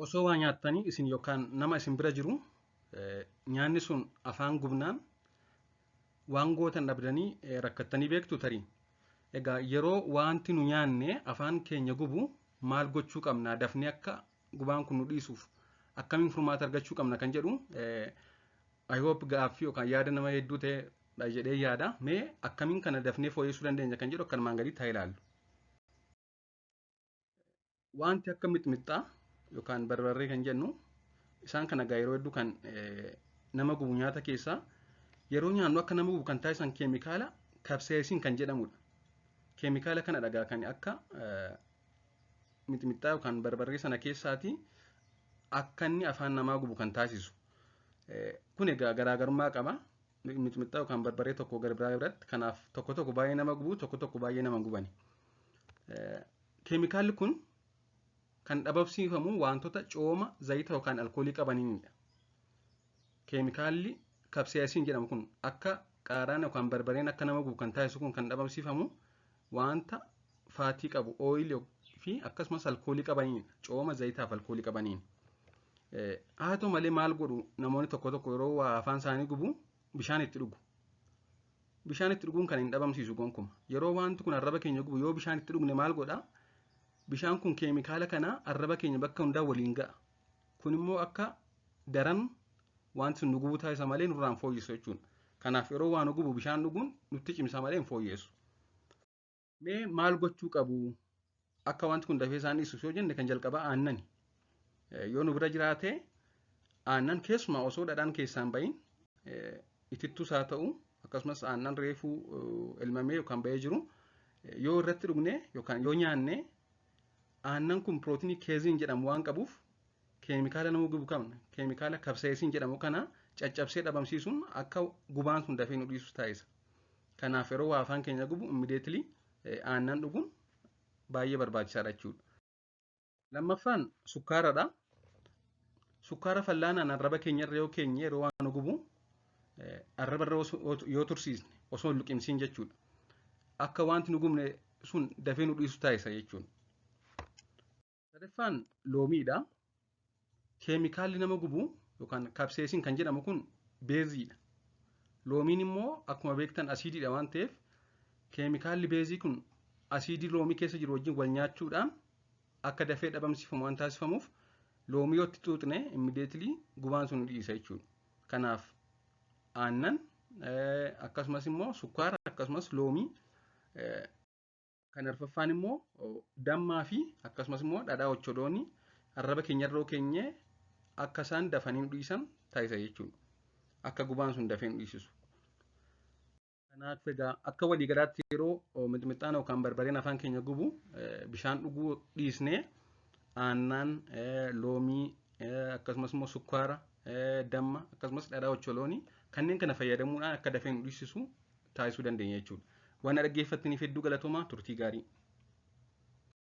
Osoo waa nyaattanii isin yookaan nama isin bira jiru nyaanni sun afaan gubnaan waan gootan dhabdanii rakkattanii beektu tarii. Egaa yeroo wanti nu nyaanne afaan keenya gubu maal gochuu qabna, dafnee akka gubaan kun nu dhiisuuf akkamiin furmaata argachuu qabna kan jedhu I hope gaaffii yookaan yaada nama hedduu ta'edha jedhee yaada. Mee akkamiin kana dafnee fooyyessuu dandeenya kan jedhu akkanumaan gaditti haa ilaallu. Wanti akka mixmixaa yookaan barbarree kan jennu isaan kana egaa yeroo hedduu kan nama gubu nyaata keessaa yeroo nyaannu akka nama gubu kan taasisan keemikaala capsaicin kan jedhamudha. Keemikaala kana dhagaa kan akka mixmixaa yookaan barbarree sana keessaatii akka inni afaan namaa gubu kan taasisu. Kun egaa garaagarummaa qaba. Mixmixaa yookaan barbarree tokko gara biraa biratti, kanaaf tokko tokko baay'ee nama gubu, tokko tokko baay'ee nama gubani. Keemikaalli kun kan dhabamsiifamu wantoota cooma, zayita yookaan alkoolii qabaniinidha. Keemikaalli capsaicin jedhamu kun akka qaaraan yookaan barbareen akka nama gubu kan taasisu kun kan dhabamsiifamu wanta fatty qabu, oil fi akkasumas alkoolii qabaniinidha. Cooma, zayitaa fi alkoolii qabaniin. Haa ta'u malee, maal godhu? Namoonni tokko tokko yeroo waa afaan isaanii gubu bishaan itti dhugu. Bishaan itti dhuguun kan hin dhabamsiisu gonkuma. Yeroo wanti kun arraba keenya gubu yoo bishaan itti dhugne maal godhaa? Bishaan kun keemikaala kana arraba keenya bakka hundaa waliin ga'a. Kun immoo akka daran wanti sun nu gubuu taasisa malee nurraan fooyyessu jechuudha. Kanaaf yeroo waa nu gubu bishaan dhuguun nutti cimsa malee hin fooyyessu. Mee maal gochuu qabu akka wanti kun dafee isaan dhiisu yoo jenne, kan jalqabaa aannani. Yoo nu bira jiraate, aannan keessumaa osoo dhadhaan keessaan bahin itittus haa ta'u, akkasumas aannan reefuu elmamee yookaan bahee jiru yoo irratti dhugne yookaan yoo nyaanne, aannan kun pirootinii casein jedhamu waan qabuuf keemikaala nama gubu qabna, keemikaala capsaicin jedhamu kana caccabsee dhabamsiisuun akka gubaan sun dafee nu dhiisu taasisa. Kanaaf yeroo waa afaan keenya gubu immediately aannan dhuguun baay'ee barbaachisaadha jechuudha. Lammaffaan sukkaaradha. Sukkaara fallaanaan arraba keenya irra yoo keenye, yeroo waan nu gubu arraba irra yoo tursiisne osoo hin luqimsiin jechuudha, akka wanti nu gubne sun dafee nu dhiisu taasisa jechuudha. Sadaffaan loomiidha. Keemikaalli nama gubu yookaan capsaicin kan jedhamu kun beeziidha. Loomiin immoo akkuma beektan asiidiidha waan ta'eef, keemikaalli beezii kun asiidii loomii keessa jiru wajjin wal nyaachuudhaan akka dafee dhabamsiifamu waan taasifamuuf, loomii yoo itti xuuxne immediately gubaan sun dhiisa jechuudha. Kanaaf aannan, akkasumas immoo sukkaara, akkasumas loomii. Kan arfaffaan immoo dammaa fi akkasumas immoo dhadhaa ocholoonii arraba keenya irra keenyee akka isaan dafanii nu dhiisan taasisa jechuudha. Akka gubaan sun dafee nu dhiisisu. Kanaaf egaa akka waliigalaatti yeroo mixmixaan yookaan barbareen afaan keenya gubu bishaan dhuguu dhiisnee aannan, loomii, akkasumas immoo sukkaara, damma, akkasumas dhadhaa ocholoonii kanneen kana fayyadamuudhaan akka dafee nu dhiisisu taasisuu dandeenya jechuudha. Waan dhaggeeffattaniif hedduu galatoomaa, turtii gaarii.